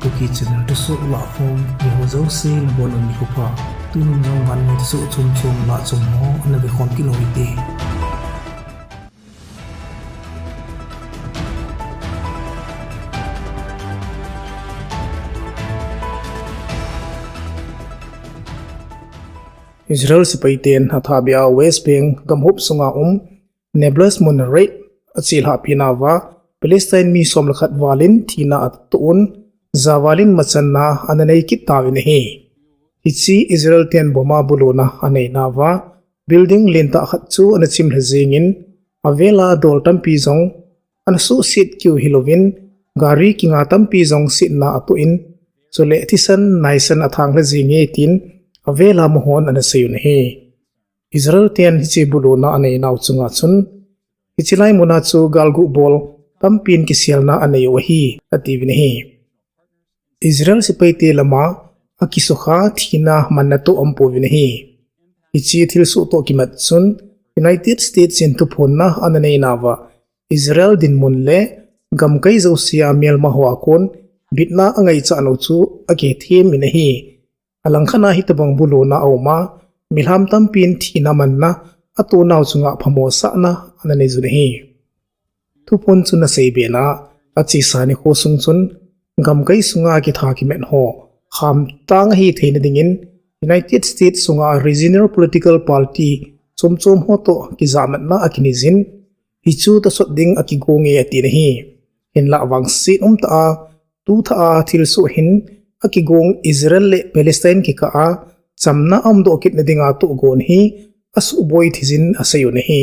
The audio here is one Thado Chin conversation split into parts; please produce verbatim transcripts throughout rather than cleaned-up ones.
Kuki channel thusoh lahkhom, mi ho jouse nabonun nikho pha. Tunin jong vannoi thusoh chomchom lahchom ho ana vekhom kit u hite. Israel sepai ten athahbeh a West Bank gamhop sunga um Nablus mun raid achelhah peh nauva, Palestine mi som le khat valin thina atoh un, ja valin machanna ana nei kit tauvin ahi. Hiche Israel ten bomb a buluna anei nauva, building lentah khat chu ana chimlha jengin, avela dol tampi jong ana suhset keu hilouvin, gari kinga tampi jong setna atoh in, chule thisan naisan athanglha jenge tin avela muhon ana seiyun ahi. Israel ten hiche buluna anei nau chunga chun, hiche lai muna chu galguh bol tampin kiselna anei u ahi, atiuvin ahi. Israel sepaite lama akisukha thina manna toh aum pouvin ahi. Hiche thilsoh toh kimat chun United States in thuphonna ana nei nauva, Israel dinmun le gamkai jousea melma hoa kon bitna angaichat u chu akihethemin ahi. Alangkhat a hitobang buluna auma, milham tampin thina manna atonau chunga phamosahna ana neiyun ahi. Thuphon chun aseibe na, achesa nikho sung chun gamkai sunga kitha kimat ho khamtang ahi theina dingin United States sunga regional political party chomchom ho toh kijamatna akineijin, hichu tosot ding akigonge atin ahi. Hinlah vangset umtah a, tuthah a thilsoh hin akigong Israel le Palestine kikah a chamna aumdoh kitna dinga tohgon hi asuhboi theijin aseiyun ahi.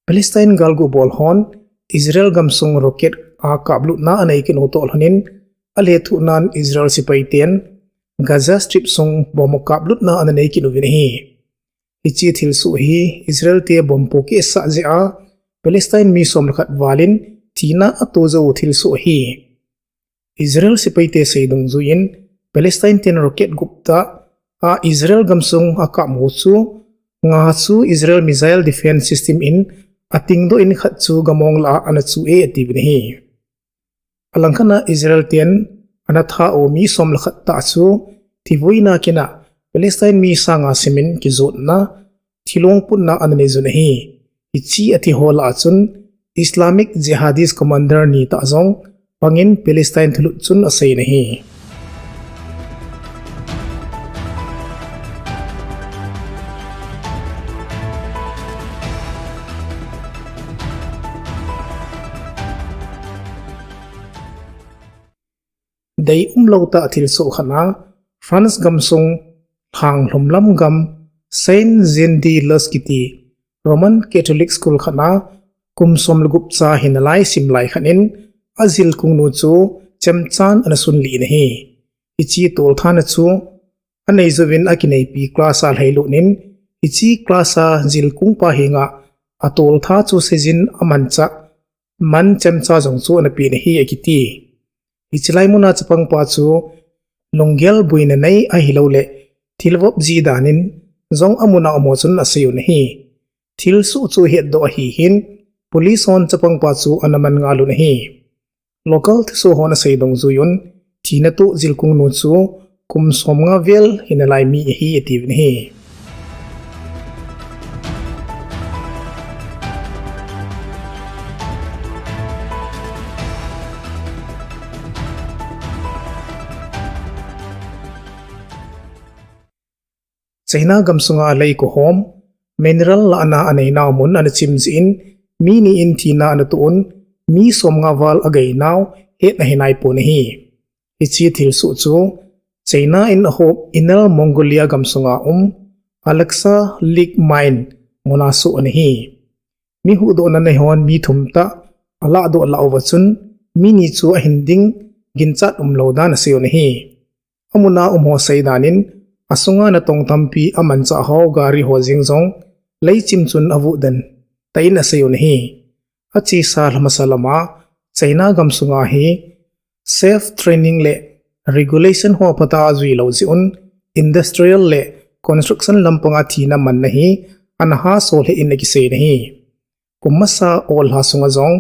Palestine galguh bol hon Israel gamsung rocket a kaplutna anei kit u toh lhonin, alethuhnan Israel sepai ten Gaza Strip sung bomb kaplutna ana nei kit uvin ahi. Hiche thilsoh hi Israel te bomb pohkehsah jeh a Palestine mi som le khat valin thina ato jou thilsoh ahi. Israel sepaite sei dungjuiyin, Palestine ten rocket gup tah a Israel gamsung akap u chu, nga chu Israel missile defense system in atingdoh in khat chu gamong lah a ana chu e atiuvin ahi. Alangkhat a Israel ten ana tha u mi som le khat tah chu thivuina kin a Palestine mi sang nga simin kijotna thilong putna ana neiyun ahi. Hiche athi ho lah a chun Islamic Jihadist commander ni tah jong pangin Palestine thulut chun aseiyin ahi. Dei umlou tah thilsoh khat a, France gamsung lhang lhumlam gam Saint Jean de Luz kiti Roman Catholic School khat a kum som le gup cha hinalai simlai khat in ajilkung nu chu chemchan ana sunlih in ahi. Hiche tolthatna chu anei jouvin akineipi class a lhailut in, hiche class a jilkung pa henga atoltha chu seijin amanchah man chemcha jong chu ana pen ahi akiti. Hiche lai muna chapangpa chu lunggel boina nei ahilouleh thilvop ji danin jong amun a um u chun aseiyun ahi. Thilsoh chu hetdoh ahi hin, police hon chapangpa chu ana man ngal un ahi. Local thusoh hon asei dungjuiyun, thina toh jilkung nu chu kum som nga vel hinalai mi ahi atiuvin ahi. China gamsunga leikohom, mineral lahna aneinau mun ana chim jeh in, mi ni in thina ana toh un, mi som nga val ageinau hetna ahi naipon ahi. Hiche thilsoh chu China in ahop Inner Mongolia gamsunga um Alaksa Lick Mine muna soh ana hi. Mi huhdohna nei hon mi thum tah alahdoh lah uva chun mi ni chu ahin ding ginchat umlou dan aseiyun ahi. Amuna um ho seidan in asunga natong tampi amanchah ho gari ho jeng jong leichim chun avuh den tah in aseiyun ahi. Achesa lhamasa lama China gamsunga hi safe training le regulation ho phatah a ajuilou jeh un industrial le construction lampanga thina manna hi ana ha sol he in akisei nahi. Kum masa August lha sunga jong,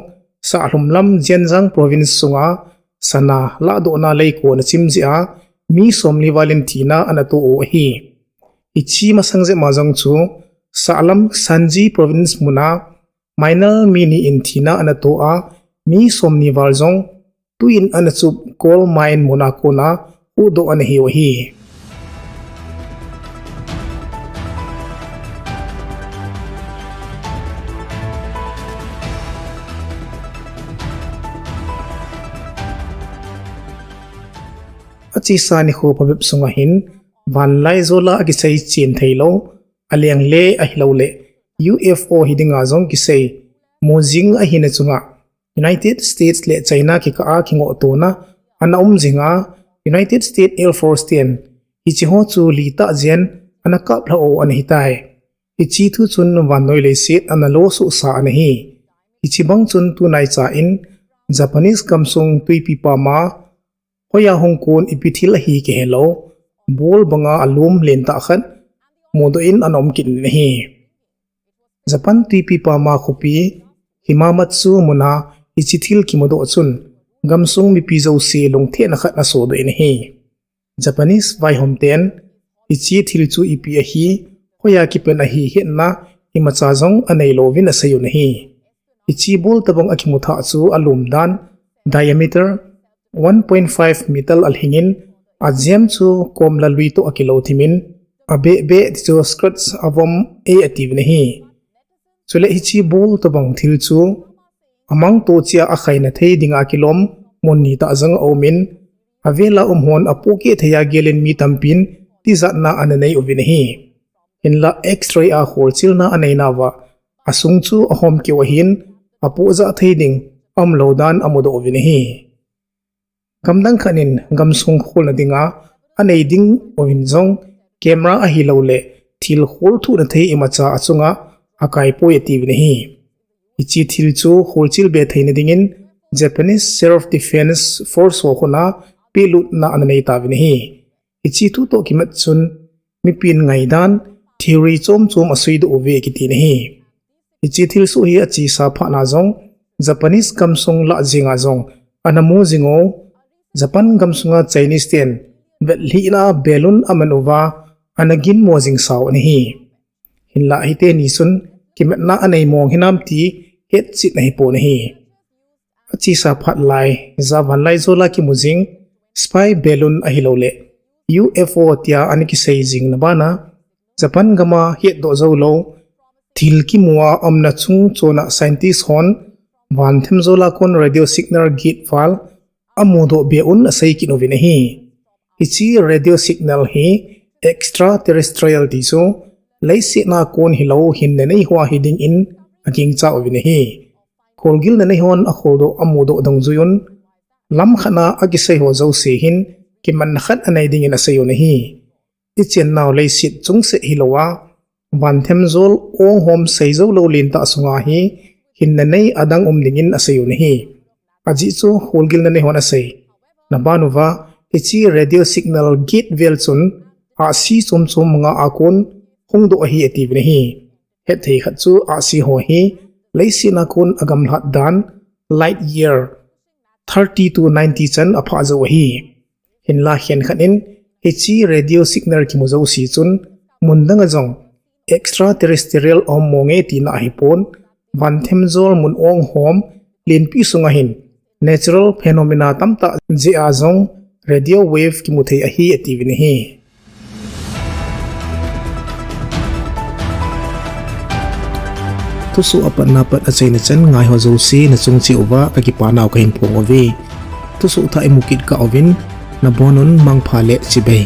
Sahlum lam Zhejiang province sunga sana lahdohna leikon achim jeh a mi somli val in thina ana to u ahi. Hiche masang jep ma jong chu, Sahlam Sangji province muna miner mi ni in thina ana to a, mi somni val jong tui in ana chup coal mine muna kona huhdoh ana hiu ahi. Achesa nikho phabep sunga hin, vanlaijol a akisei chen theilou, aleng le ahilouleh U F O hidinga jong kisei mu jing ahina chunga, United States le China kikah a kingohtona ana um jinga, United States Air Force ten hiche ho chu litah jen ana kaplha u ana hitai. Hiche thu chun vannoi leiset ana losuhsa ana hi. Hiche bang chun tunaicha in Japanese gamsung twipi pama hoiya hung kon ipi thil ahi kihelou, bol banga alum lentah khat mudoh in ana um kit in ahi. Japan twipi pama khopi Hamamatsu muna hiche thil kimudoh chun gamsung mipi jouse lungthim khat asodoh in ahi. Japanese vaihom ten hiche thil chu ipi ahi, hoiya kipan ahi hetna imacha jong aneilouvin asei un ahi. Hiche bol tobang akimu thah chu alum dan diameter one point five meter alhingin, ajem chu komla lui toh akilou thimin, abeh beh ti chu scratch avom e atiuvin ahi. Chule hiche bol tobang thil chu amangto cheh a akhaina thei dinga kilom mun nitah jong aumin, avela um hon apohkeh thei a gelin mi tampin tijatna ana nei uvin ahi. Hinla X-ray a kholchilna aneinauva asung chu ahom keu ahin, apohjah thei ding aumlou dan amudoh uvin ahi. Gamdang khat in gamsung kholna dinga anei ding uvin jong camera ahilouleh thil kholthuhna thei imacha achunga akaipoi atiuvin ahi. Hiche thil chu kholchil be theina dingin Japanese Self Defense Force ho khut a pelutna ana neitauvin ahi. Hiche thu toh kimat chun mipin ngaidan theory chom chom asuidoh uve kitin ahi. Hiche thilsoh hi achesa phatna jong Japanese gamsung lah jenga jong ana mu jing u, Japan gamsunga Chinese ten vetlhihna balloon aman uva ana ginmo jing sau ana hi. Hinla hiteni chun kimatna anei mong hinam ti hetchetna ahipon ahi. Achesa phat lai, javanlai jola kimu jing spy balloon ahilouleh U F O tia ana kisei jing na bana, Japan gama hetdoh joulou thil kimua umna chung chona scientist hon vanthem jola kon radio signal gate val amudoh be un asei kit uvin ahi. Hiche radio signal hi extraterrestrial ti chu leiset a kon hilou hinna neiho hidingin agingcha uvin ahi. Kholgilna neihon akholdoh amudoh dungjuiyun, lamkhat a akisei ho jouse hin kimanna khat anei dingin asei un ahi. Ichennau leiset chungset hilouva, vanthem jol onghom seijoulou lentah sunga hi hinna nei adang um dingin asei un ahi. Ajeh chu kholgilna neihon asei na banuva, hiche radio signal gate vel chun ahsi chom chom nga a kon hungdoh ahi atiuvin ahi. Hetthei khat chu ahsi ho hi leiset a kon agamlhat dan light year thirty to ninety chan aphah jou ahi. Hinla khenkhat in hiche radio signal kimu jouse chun mundanga jong extraterrestrial aum monge tina ahipon, vanthem jol mun onghom lenpi sunga hin natural phenomena tamtah jeh a jong radio wave kimu thei ahi atiuvin ahi. Thusoh apatna pat achaina chan ngaiho jouse nachung cheh uva kakipanau kahin phong uve. Thusoh thah imu kit kah uvin, nabonun mangpha le chibai.